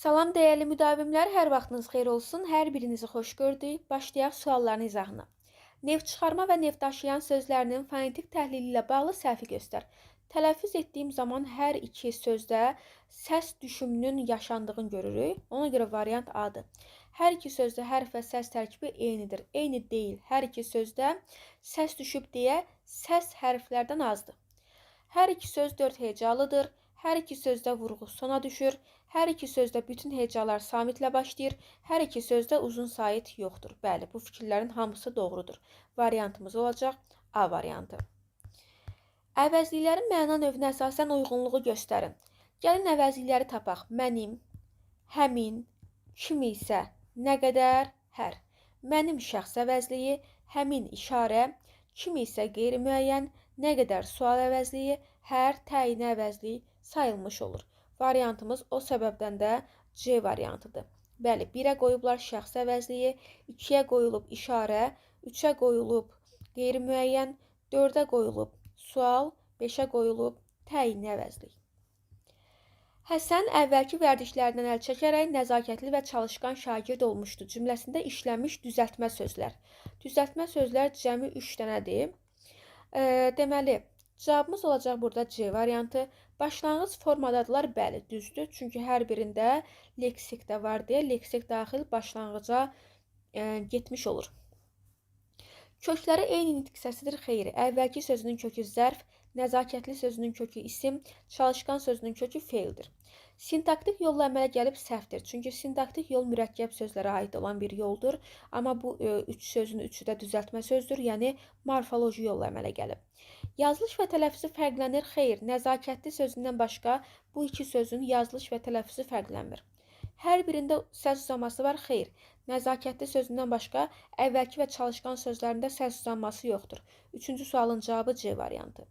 Salam dəyərli müdavimlər, hər vaxtınız xeyir olsun. Hər birinizi xoş gördük. Başlayaq sualların izahına. Neft çıxarma və neft daşıyan sözlərinin fonetik təhlili ilə bağlı səhvi göstər. Tələffüz etdiyim zaman hər iki sözdə səs düşümünün yaşandığını görürük. Ona görə variant A-dır. Hər iki sözdə hərf və səs tərkibi eynidir. Eyni deyil. Hər iki sözdə səs düşüb deyə səs hərflərdən azdır. Hər iki söz 4 hecalıdır. Hər iki sözdə vurğu sona düşür. Hər iki sözdə bütün hecalar samitlə başlayır. Hər iki sözdə uzun sait yoxdur. Bəli, bu fikirlərin hamısı doğrudur. Variantımız olacaq A variantı. Əvəzliklərin məna növünə əsasən uyğunluğu göstərin. Gəlin əvəzlikləri tapaq. Mənim, həmin, kim isə, nə qədər, hər. Mənim şəxs əvəzliyi, həmin işarə, kim isə qeyri-müəyyən, nə qədər sual əvəzliyi, hər təyini əvəzliyi sayılmış olur. Variantımız o səbəbdən də C variantıdır. Bəli, 1-ə qoyublar şəxs əvəzliyi, 2-yə qoyulub işarə, 3-ə qoyulub qeyri-müəyyən, 4-ə qoyulub sual, 5-ə qoyulub təyinli əvəzlik. Həsən əvvəlki vərdişlərindən əl çəkərək nəzakətli və çalışqan şagird olmuşdu. Cümləsində işlənmiş düzəltmə sözlər. Düzəltmə sözlər cəmi 3 dənədir. Deməli, cavabımız olacaq burada C variantı. Başlanğıc formadadırlar, bəli, düzdür. Çünki hər birində leksik də var deyə leksik daxil başlanğıca getmiş olur. Kökləri eyni nitq səsidir, xeyr. Əvvəlki sözünün kökü zərf, nəzakətli sözünün kökü isim, çalışqan sözünün kökü feildir. Sintaktik yolla əmələ gəlib səhvdir. Çünki sintaktik yol mürəkkəb sözlərə aid olan bir yoldur. Amma bu üç sözün üçü də düzəltmə sözdür, yəni morfoloji yolla əmələ gəlib. Yazılış və tələffüzü fərqlənir? Xeyr, nəzakətli sözündən başqa bu iki sözün yazılış və tələffüzü fərqlənmir. Hər birində səs uzaması var? Xeyr. Nəzakətli sözündən başqa əvvəlki və çalışqan sözlərində səs uzanması yoxdur. Üçüncü sualın cavabı C variantı.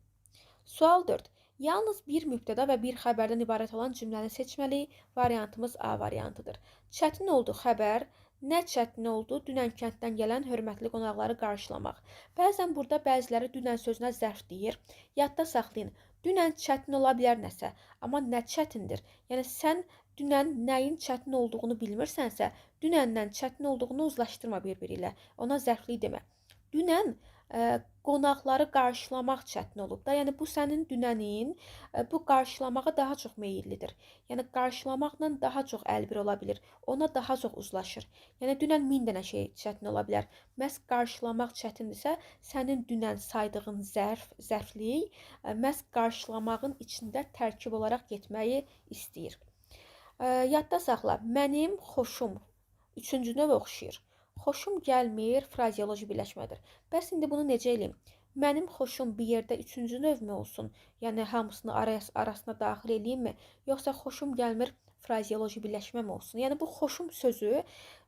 Sual 4. Yalnız bir mübtəda və bir xəbərdən ibarət olan cümləni seçməliyik. Variantımız A variantıdır. Çətin oldu xəbər. Nə çətin oldu dünən kənddən gələn hörmətli qonaqları qarşılamaq. Bəzən burada bəziləri dünən sözünə zərf deyir. Yadda saxlayın. Dünən çətin ola bilər nəsə, amma nə çətindir? Yəni sən dünən nəyin çətin olduğunu bilmirsənsə, dünəndən çətin olduğunu uzlaşdırma bir-biri ilə. Ona zərflik demə. Dünən qonaqları qarşılamaq çətin olub da. Yəni bu sənin dünənin bu qarşılamağa daha çox meyillidir. Yəni qarşılamaqla daha çox əlbir ola bilir. Ona daha çox uzlaşır. Yəni dünən 1000 dənə şey çətin ola bilər. Məhz qarşılamaq çətindirsə, sənin dünən saydığın zərf, zərflik məhz qarşılamağın içində tərkib olaraq getməyi istəyir. Yadda saxla. Mənim xoşum üçüncü növə oxşayır. Xoşum gəlmir frazeoloji birləşmədir. Bəs indi bunu necə eləyim? Mənim xoşum bir yerdə üçüncü növmü olsun? Yəni hamısını arasına daxil eləyimmi? Yoxsa xoşum gəlmir frazeoloji birləşmə mi olsun? Yəni bu xoşum sözü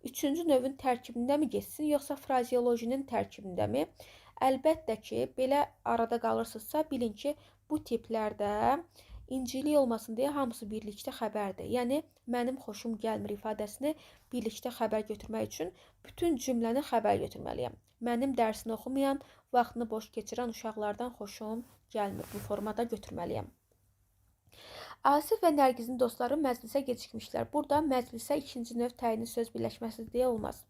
üçüncü növün tərkibindəmi getsin, yoxsa frazeolojinin tərkibindəmi? Əlbəttə ki, belə arada qalırsınızsa, bilin ki, bu tiplərdə incilik olmasın deyə hamısı birlikdə xəbərdir. Yəni mənim xoşum gəlmir ifadəsini birlikdə xəbər götürmək üçün bütün cümləni xəbər götürməliyəm. Mənim dərsini oxumayan, vaxtını boş keçirən uşaqlardan xoşum gəlmir. Bu formada götürməliyəm. Asif və Nərgizin dostları məclisə gecikmişlər. Burada məclisə ikinci növ təyinli söz birləşməsi deyə olmaz.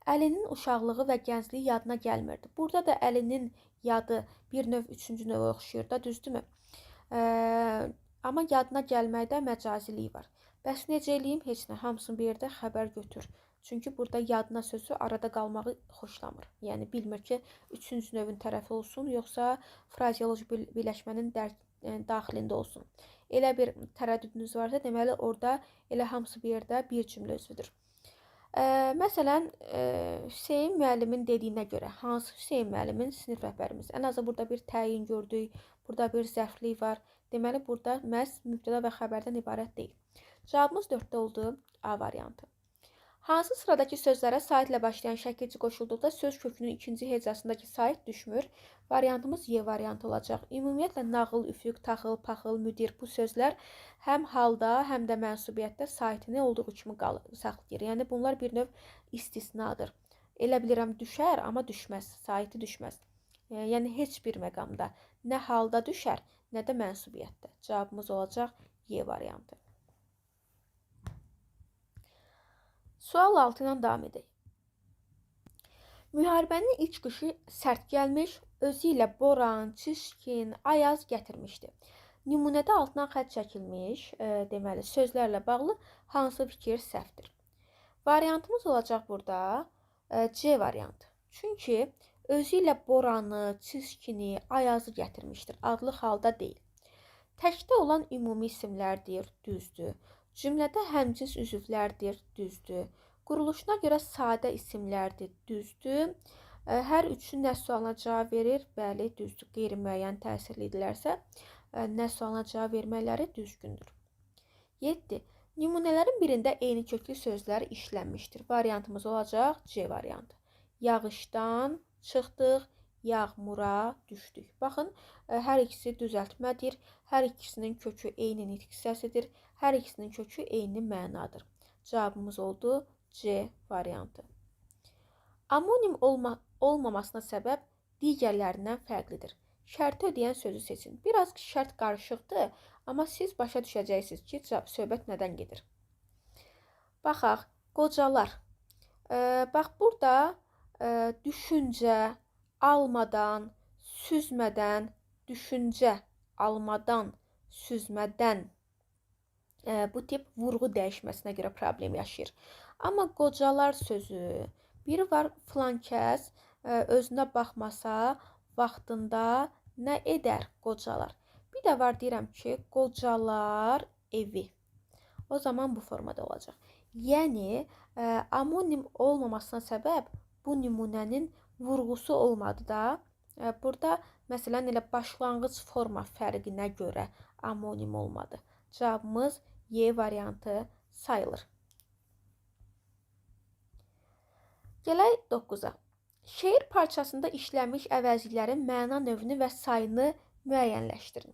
Əlinin uşaqlığı və gəncliyi yadına gəlmirdi. Burada da Əlinin yadı bir növ üçüncü növə oxşayır da, düzdürmü? Amma yadına gəlməkdə məcazilik var. Bəs necə eləyim? Heç nə, hamısını bir yerdə xəbər götür. Çünki burada yadına sözü arada qalmağı xoşlamır. Yəni bilmir ki, üçüncü növün tərəfi olsun, yoxsa frazeoloji birləşmənin daxilində olsun. Elə bir tərəddüdünüz varsa, deməli orada elə hamısı bir yerdə bir cümlə üzvüdür. Məsələn, Hüseyn müəllimin dediyinə görə, hansı Hüseyn müəllimin sinif rəhbərimiz? Ən azı burada bir təyin gördük, burada bir zərflik var. Deməli, burada məhz mübtəda və xəbərdən ibarət deyil. Cavabımız 4-də oldu, A variantı. Hansı sıradakı sözlərə saitlə başlayan şəkilci qoşulduqda söz kökünün ikinci hecasındakı sait düşmür? Variantımız Y variantı olacaq. Ümumiyyətlə, nağıl, üfüq, taxıl, paxıl, müdir bu sözlər həm halda, həm də mənsubiyyətdə saitini olduğu kimi saxlayır. Yəni bunlar bir növ istisnadır. Elə bilirəm düşər, amma düşməz, saiti düşməz. Yəni heç bir məqamda nə halda düşər, nə də mənsubiyyətdə. Cavabımız olacaq Y variantı. Sual 6 ilə davam edək. Müharibənin ilk qışı sərt gəlmiş, özü ilə boran, çiskin, ayaz gətirmişdi. Nümunədə altından xətt çəkilmiş, deməli, sözlərlə bağlı hansı fikir səhvdir? Variantımız olacaq burada C variantı. Çünki özü ilə boranı, çiskini, ayazı gətirmişdir. Adlı halda deyil. Təkdə olan ümumi isimlərdir, düzdür. Cümlədə həmcins üzvlərdir, düzdür. Quruluşuna görə sadə isimlərdir, düzdür. Hər üçü nə sualına cavab verir? Bəli, düzdür. Qeyri-müəyyən təsirlidirlərsə, nə sualına cavab vermələri düzgündür. 7. Nümunələrin birində eyni köklü sözlər işlənmişdir. Variantımız olacaq C variantı. Yağışdan çıxdıq, yağmura düşdük. Baxın, hər ikisi düzəltmədir. Hər ikisinin kökü eyni nitq hissəsidir. Hər ikisinin kökü eyni mənadır. Cavabımız oldu C variantı. Amonim olmamasına səbəb digərlərindən fərqlidir. Şərti ödəyən sözü seçin. Biraz şərt qarışıqdır, amma siz başa düşəcəksiniz ki, söhbət nədən gedir. Baxaq, qocalar. Bax, burada düşüncə, almadan, süzmədən, düşüncə, almadan, süzmədən bu tip vurğu dəyişməsinə görə problem yaşayır. Amma qocalar sözü, biri var filan kəs özünə baxmasa vaxtında nə edər qocalar? Bir də var deyirəm ki, qocalar evi. O zaman bu formada olacaq. Yəni, amonim olmamasına səbəb bu nümunənin vurğusu olmadı da. Burada məsələn elə başlanğıc forma fərqinə görə amonim olmadı. Cavabımız Y variantı sayılır. Gələk 9-a. Şeir parçasında işlənmiş əvəzliklərin məna növünü və sayını müəyyənləşdirin.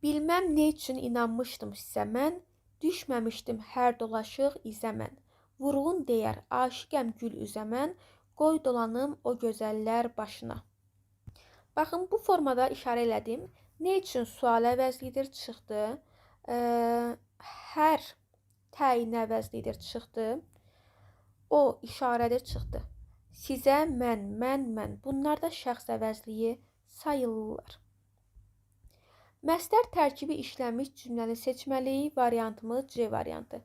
Bilməm nə üçün inanmışdım sizə mən, düşməmişdim hər dolaşıq izə mən. Vurğun deyər, aşiqəm gül üzə mən, qoy dolanım o gözəllər başına. Baxın, bu formada işarə elədim. Nə üçün sual əvəzlidir, çıxdı. Hər təyin əvəzlidir, çıxdı. O işarədir, çıxdı. Sizə, mən, mən, mən. Bunlar da şəxs əvəzliyi sayılırlar. Məstər tərkibi işlənmiş cümləni seçməliyik. Variantımız C variantı.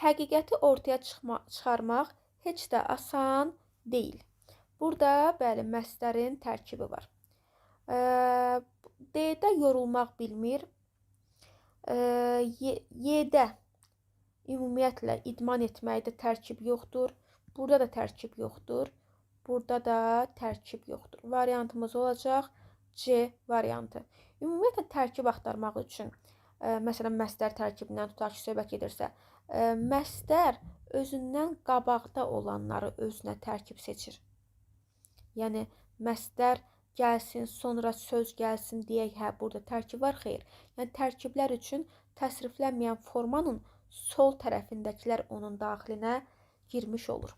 Həqiqəti ortaya çıxarmaq heç də asan deyil. Burada, bəli, məstərin tərkibi var. D-də yorulmaq bilmir. Y-də ümumiyyətlə idman etməkdə tərkib yoxdur. Burada da tərkib yoxdur. Burada da tərkib yoxdur. Variantımız olacaq C variantı. Ümumiyyətlə tərkib axtarmaq üçün, məsələn, məstər tərkibindən tutaq ki, söhbət gedirsə, məstər özündən qabaqda olanları özünə tərkib seçir. Yəni, məstər gəlsin, sonra söz gəlsin deyək, hə, burada tərkib var, xeyr. Yəni, tərkiblər üçün təsriflənməyən formanın sol tərəfindəkilər onun daxilinə girmiş olur.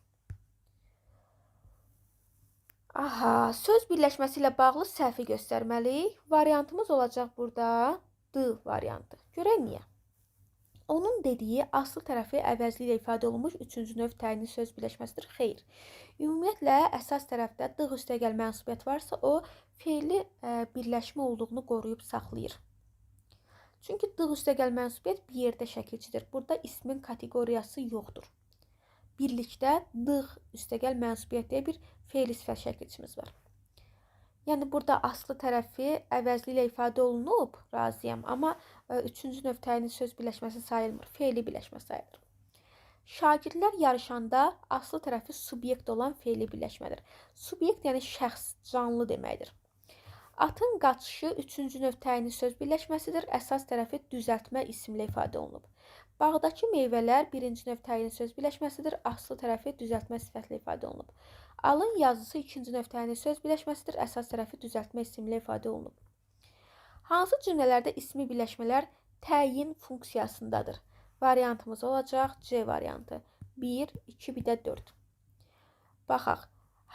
Aha, söz birləşməsi ilə bağlı səhvi göstərməliyik. Variantımız olacaq burada D variantı. Görək niyə? Onun dediyi aslı tərəfi əvəzli ilə ifadə olunmuş üçüncü növ təyinli söz birləşməsidir. Xeyr. Ümumiyyətlə, əsas tərəfdə D üstəgəl mənsubiyyət varsa, o feili birləşmə olduğunu qoruyub saxlayır. Çünki D üstəgəl mənsubiyyət bir yerdə şəkilçidir. Burada ismin kateqoriyası yoxdur. Birlikdə D üstəgəl mənsubiyyət deyə bir feili sifət şəkilçimiz var. Yəni, burada aslı tərəfi əvəzli ilə ifadə olunub, razıyam. Amma üçüncü növ təyinli söz birləşməsi sayılmır, feili birləşmə sayılır. Şagirdlər yarışanda aslı tərəfi subyekt olan feili birləşmədir. Subyekt, yəni şəxs, canlı deməkdir. Atın qaçışı üçüncü növ təyinli söz birləşməsidir. Əsas tərəfi düzəltmə isimlə ifadə olunub. Bağdakı meyvələr birinci növ təyinli söz birləşməsidir. Aslı tərəfi düzəltmə sifətlə ifadə olunub. Alın yazısı ikinci növ təyinli söz birləşməsidir. Əsas tərəfi düzəltmə isimlə ifadə olunub. Hansı cümlələrdə ismi birləşmələr təyin funksiyasındadır? Variantımız olacaq C variantı. 1, 2, bir də 4. Baxaq.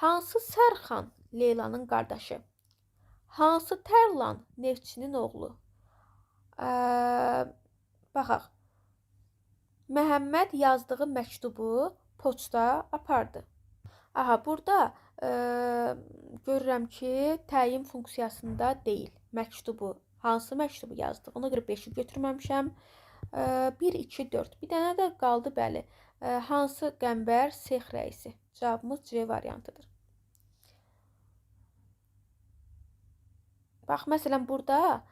Hansı Sərxan Leylanın qardaşı? Hansı Tərlan neftçinin oğlu? Baxaq. Məhəmməd yazdığı məktubu poçta apardı. Aha, burada görürəm ki, təyin funksiyasında deyil. Məktubu, hansı məktubu yazdı? Ona görə 5-i götürməmişəm. 1, 2, 4. Bir dənə də qaldı, bəli. Hansı Qəmbər sex rəisi? Cavabımız C variantıdır. Bax, məsələn, burada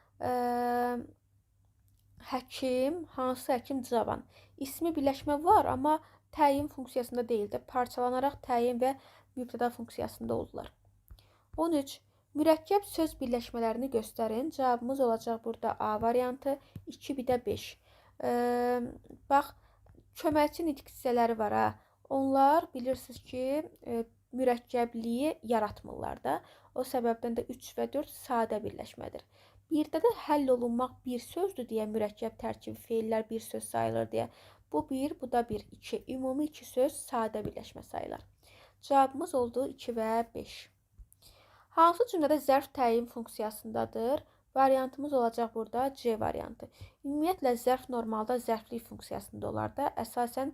həkim, hansı həkim? Cavan. İsmi birləşmə var, amma təyin funksiyasında deyil də, parçalanaraq təyin və mübtəda funksiyasında oldular. 13. Mürəkkəb söz birləşmələrini göstərin. Cavabımız olacaq burada A variantı, 2, bir də 5. Bax, köməkçi nitq hissələri var ha. Onlar bilirsiniz ki, mürəkkəbliyi yaratmırlar da. O səbəbdən də 3 və 4 sadə birləşmədir. Birdə də həll olunmaq bir sözdür deyə mürəkkəb tərkibi feillər bir söz sayılır deyə. Bu 1, bu da 1, 2. Ümumi 2 söz sadə birləşmə sayılır. Cavabımız oldu 2 və 5. Hansı cümlədə zərf təyin funksiyasındadır? Variantımız olacaq burada C variantı. Ümumiyyətlə, zərf normalda zərflik funksiyasında olar da, əsasən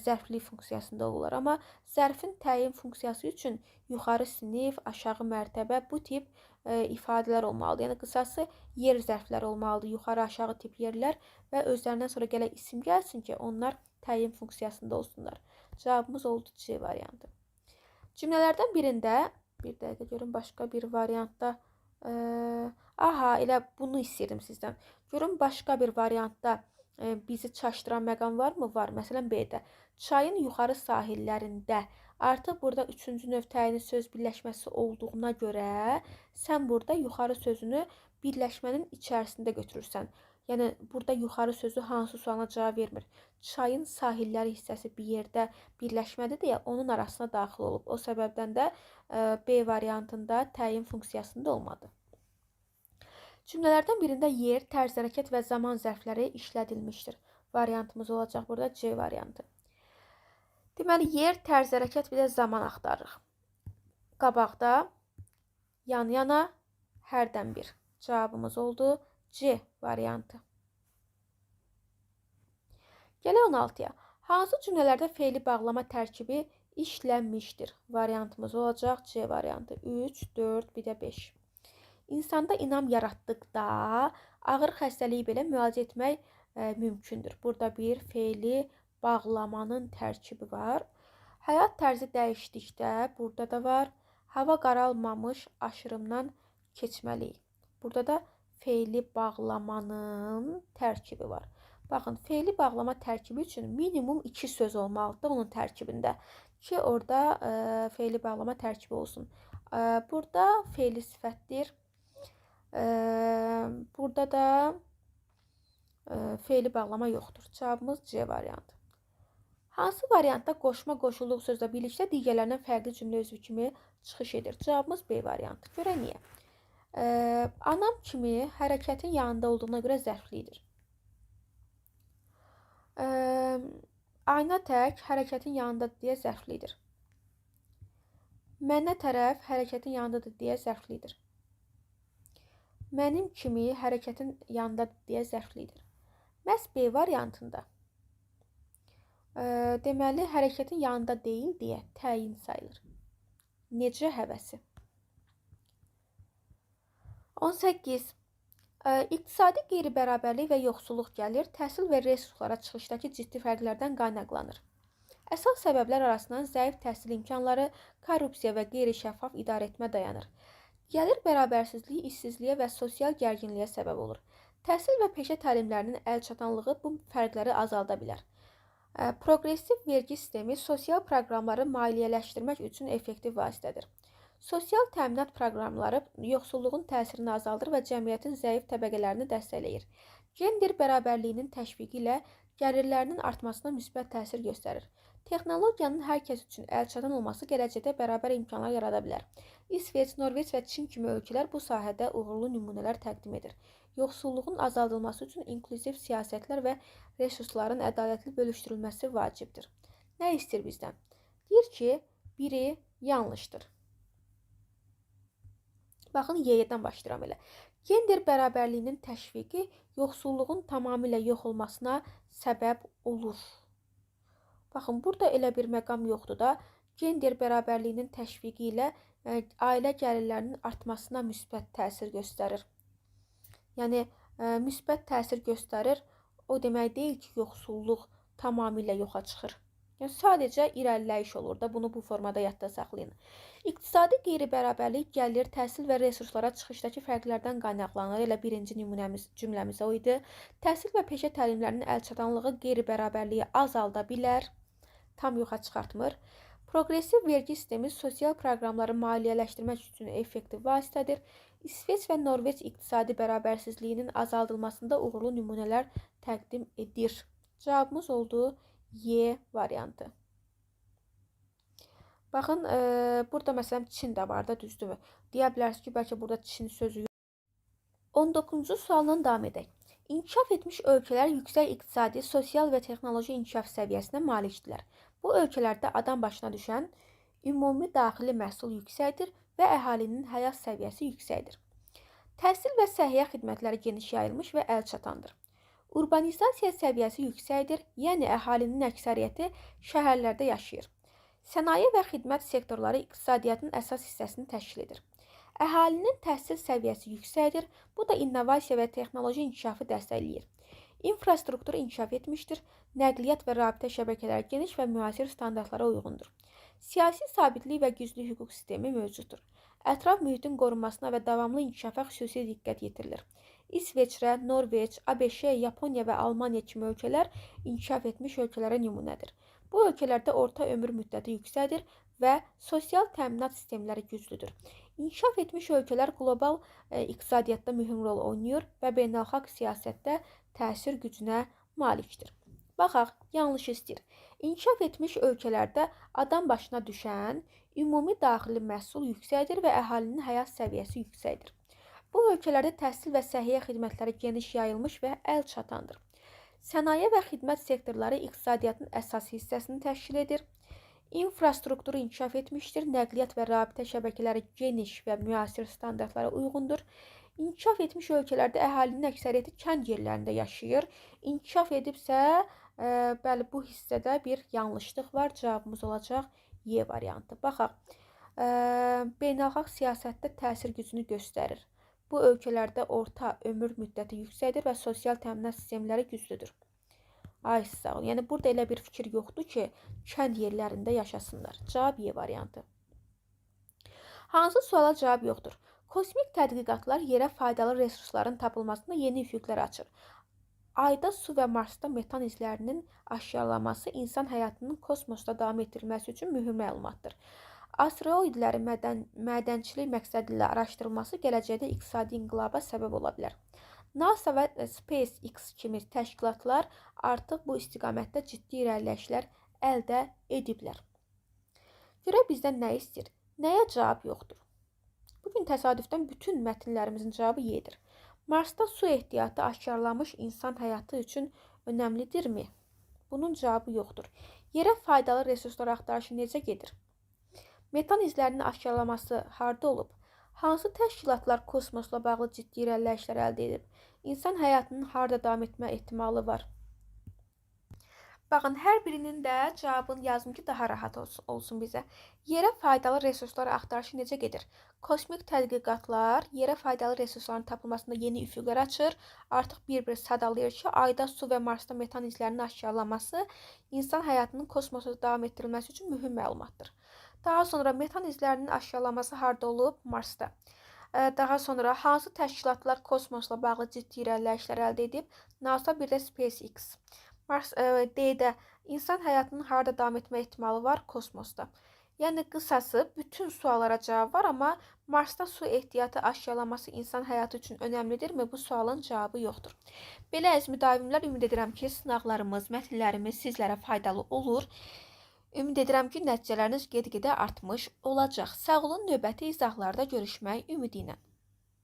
zərflik funksiyasında olur. Amma zərfin təyin funksiyası üçün yuxarı sinif, aşağı mərtəbə bu tip ifadələr olmalıdır. Yəni, qısası yer zərfləri olmalıdır, yuxarı, aşağı tip yerlər və özlərindən sonra gələk isim gəlsin ki, onlar təyin funksiyasında olsunlar. Cavabımız oldu C variantı. Cümlələrdən birində, bir dəqiqə görün, başqa bir variantda, aha, elə bunu istəyirdim sizdən. Görün, başqa bir variantda bizi çaşdıran məqam varmı? Var. Məsələn, B-də. Çayın yuxarı sahillərində. Artıq burada üçüncü növ təyini söz birləşməsi olduğuna görə sən burada yuxarı sözünü birləşmənin içərisində götürürsən. Yəni, burada yuxarı sözü hansı sualına cavab vermir. Çayın sahilləri hissəsi bir yerdə birləşmədir deyə onun arasına daxil olub. O səbəbdən də B variantında təyin funksiyasında olmadı. Cümlələrdən birində yer, tərz hərəkət və zaman zərfləri işlədilmişdir. Variantımız olacaq burada C variantı. Deməli, yer, tərz hərəkət bir də zaman axtarırıq. Qabaqda, yan-yana, hərdən bir. Cavabımız oldu C variantı. Gələk 16-ya. Hansı cümlələrdə feili bağlama tərkibi işlənmişdir? Variantımız olacaq C variantı. 3, 4, bir də 5. İnsanda inam yaratdıqda ağır xəstəliyi belə müalicə etmək mümkündür. Burada bir feili bağlamanın tərkibi var. Həyat tərzi dəyişdikdə burada da var. Hava qaralmamış aşırımdan keçməliyik. Burada da feili bağlamanın tərkibi var. Baxın, feili bağlama tərkibi üçün minimum 2 söz olmalıdır onun tərkibində ki, orada feili bağlama tərkibi olsun. Burada feili sifətdir. Burada da feili bağlama yoxdur. Cavabımız C variantı. Hansı variantda qoşma qoşulduğu sözlə birlikdə digərlərindən fərqli cümlə üzvü kimi çıxış edir? Cavabımız B variantı. Görək niyə? Anam kimi hərəkətin yanında olduğuna görə zərflidir. Ayna tək hərəkətin yanındadır deyə zərflidir. Mənə tərəf hərəkətin yanındadır deyə zərflidir. Mənim kimi hərəkətin yanındadır deyə zərflidir. Məhz B variantında deməli, hərəkətin yanında deyil deyə təyin sayılır. Necə həvəsi? 18. İqtisadi qeyri-bərabərlik və yoxsulluq gəlir, təhsil və resurslara çıxışdakı ciddi fərqlərdən qaynaqlanır. Əsas səbəblər arasından zəif təhsil imkanları, korrupsiya və qeyri-şəffaf idarəetmə dayanır. Gəlir bərabərsizliyi işsizliyə və sosial gərginliyə səbəb olur. Təhsil və peşə təlimlərinin əlçatanlığı bu fərqləri azalda bilər. Progressiv vergi sistemi sosial proqramları maliyyələşdirmək üçün effektiv vasitədir. Sosial təminat proqramları yoxsulluğun təsirini azaldır və cəmiyyətin zəif təbəqələrini dəstəkləyir. Gender bərabərliyinin təşviqi ilə gəlirlərinin artmasına müsbət təsir göstərir. Texnologiyanın hər kəs üçün əlçatan olması gələcəkdə bərabər imkanlar yarada bilər. İsveç, Norveç və Çin kimi ölkələr bu sahədə uğurlu nümunələr təqdim edir. Yoxsulluğun azaldılması üçün inklüziv siyasətlər və resursların ədalətli bölüşdürülməsi vacibdir. Nə istəyir bizdən? Deyir ki, biri yanlışdır. Baxın, Y-dən başlayıram elə. Gender bərabərliyinin təşviqi yoxsulluğun tamamilə yox olmasına səbəb olur. Baxın, burada elə bir məqam yoxdur da. Gender bərabərliyinin təşviqi ilə ailə gəlirlərinin artmasına müsbət təsir göstərir. Yəni, müsbət təsir göstərir, o demək deyil ki, yoxsulluq tamamilə yoxa çıxır. Yəni, sadəcə irəliləyiş olur da, bunu bu formada yadda saxlayın. İqtisadi qeyri-bərabərlik gəlir, təhsil və resurslara çıxışdakı fərqlərdən qaynaqlanır. Elə birinci nümunəmiz, cümləmiz o idi. Təhsil və peşə təlimlərinin əlçatanlığı qeyri-bərabərliyi azalda bilər, tam yoxa çıxartmır. Progressiv vergi sistemi sosial proqramları maliyyələşdirmək üçün effektiv vasitədir. İsveç və Norveç iqtisadi bərabərsizliyinin azaldılmasında uğurlu nümunələr təqdim edir. Cavabımız oldu Y variantı. Baxın, burada məsələn Çin də var da, düzdürmü? Deyə bilərsiniz ki, bəlkə burada Çin sözü yox. 19-cu sualla davam edək. İnkişaf etmiş ölkələr yüksək iqtisadi, sosial və texnoloji inkişaf səviyyəsinə malikdirlər. Bu ölkələrdə adam başına düşən ümumi daxili məhsul yüksəkdir və əhalinin həyat səviyyəsi yüksəkdir. Təhsil və səhiyyə xidmətləri geniş yayılmış və əlçatandır. Urbanizasiya səviyyəsi yüksəkdir, yəni əhalinin əksəriyyəti şəhərlərdə yaşayır. Sənaye və xidmət sektorları iqtisadiyyatın əsas hissəsini təşkil edir. Əhalinin təhsil səviyyəsi yüksəkdir, bu da innovasiya və texnoloji inkişafı dəstəkləyir. İnfrastruktur inkişaf etmişdir, nəqliyyat və rabitə şəbəkələri geniş və müasir standartlara uyğundur. Siyasi sabitlik və güclü hüquq sistemi mövcuddur. Ətraf mühitin qorunmasına və davamlı inkişafa xüsusi diqqət yetirilir. İsveçrə, Norveç, ABŞ, Yaponiya və Almaniya kimi ölkələr inkişaf etmiş ölkələrə nümunədir. Bu ölkələrdə orta ömür müddəti yüksəkdir və sosial təminat sistemləri güclüdür. İnkişaf etmiş ölkələr qlobal iqtisadiyyatda mühüm rol oynayır və beynəlxalq siyasətdə təsir gücünə malikdir. Baxaq, yanlış istəyir. İnkişaf etmiş ölkələrdə adam başına düşən ümumi daxili məhsul yüksəkdir və əhalinin həyat səviyyəsi yüksəkdir. Bu ölkələrdə təhsil və səhiyyə xidmətləri geniş yayılmış və əlçatandır. Sənaye və xidmət sektorları iqtisadiyyatın əsas hissəsini təşkil edir. İnfrastrukturu inkişaf etmişdir. Nəqliyyat və rabitə şəbəkələri geniş və müasir standartlara uyğundur. İnkişaf etmiş ölkələrdə əhalinin əksəriyyəti kənd yerlərində yaşayır. İnkişaf edibsə, bəli, bu hissədə bir yanlışlıq var. Cavabımız olacaq Y variantı. Baxaq, beynəlxalq siyasətdə təsir gücünü göstərir. Bu ölkələrdə orta ömür müddəti yüksəkdir və sosial təminat sistemləri güclüdür. Ay sağ ol. Yəni burada elə bir fikir yoxdur ki, kənd yerlərində yaşasınlar. Cavab Y variantı. Hansı suala cavab yoxdur? Kosmik tədqiqatlar yerə faydalı resursların tapılmasında yeni üfüqlər açır. Ayda su və Marsda metan izlərinin aşkarlanması insan həyatının kosmosda davam etdirilməsi üçün mühüm məlumatdır. Asteroidlərin mədənçilik məqsədi ilə araşdırılması gələcəkdə iqtisadi inqilaba səbəb ola bilər. NASA və SpaceX kimi təşkilatlar artıq bu istiqamətdə ciddi irəliləyişlər əldə ediblər. Görək bizdən nə istəyir? Nəyə cavab yoxdur? Bugün təsadüfdən bütün mətnlərimizin cavabı Y-dir. Marsda su ehtiyatı aşkarlanmış insan həyatı üçün önəmlidirmi? Bunun cavabı yoxdur. Yerə faydalı resurslar axtarışı necə gedir? Metan izlərinin aşkarlaması harda olub? Hansı təşkilatlar kosmosla bağlı ciddi irəliləyişlər əldə edib? İnsan həyatının harda davam etmə ehtimalı var? Baxın, hər birinin də cavabını yazım ki, daha rahat olsun bizə. Yerə faydalı resurslar axtarışı necə gedir? Kosmik tədqiqatlar yerə faydalı resursların tapılmasında yeni üfüqlər açır. Artıq bir-bir sadalayır ki, Ayda su və Marsda metan izlərinin aşkarlanması insan həyatının kosmosa davam etdirilməsi üçün mühüm məlumatdır. Daha sonra metan izlərinin aşkarlanması harda olub? Marsda. Daha sonra hansı təşkilatlar kosmosla bağlı ciddi irəliləyişlər əldə edib? NASA, bir də SpaceX. Mars D-də insan həyatının harda davam etmə ehtimalı var? Kosmosda. Yəni qısası bütün suallara cavab var, amma Marsda su ehtiyatı aşkarlanması insan həyatı üçün önəmlidirmi? Bu sualın cavabı yoxdur. Belə əziz müdavimlər, ümid edirəm ki, sınaqlarımız, mətnlərimiz sizlərə faydalı olur. Ümid edirəm ki, nəticələriniz get-gedə artmış olacaq. Sağ olun, növbəti izahlarda görüşmək ümidi ilə.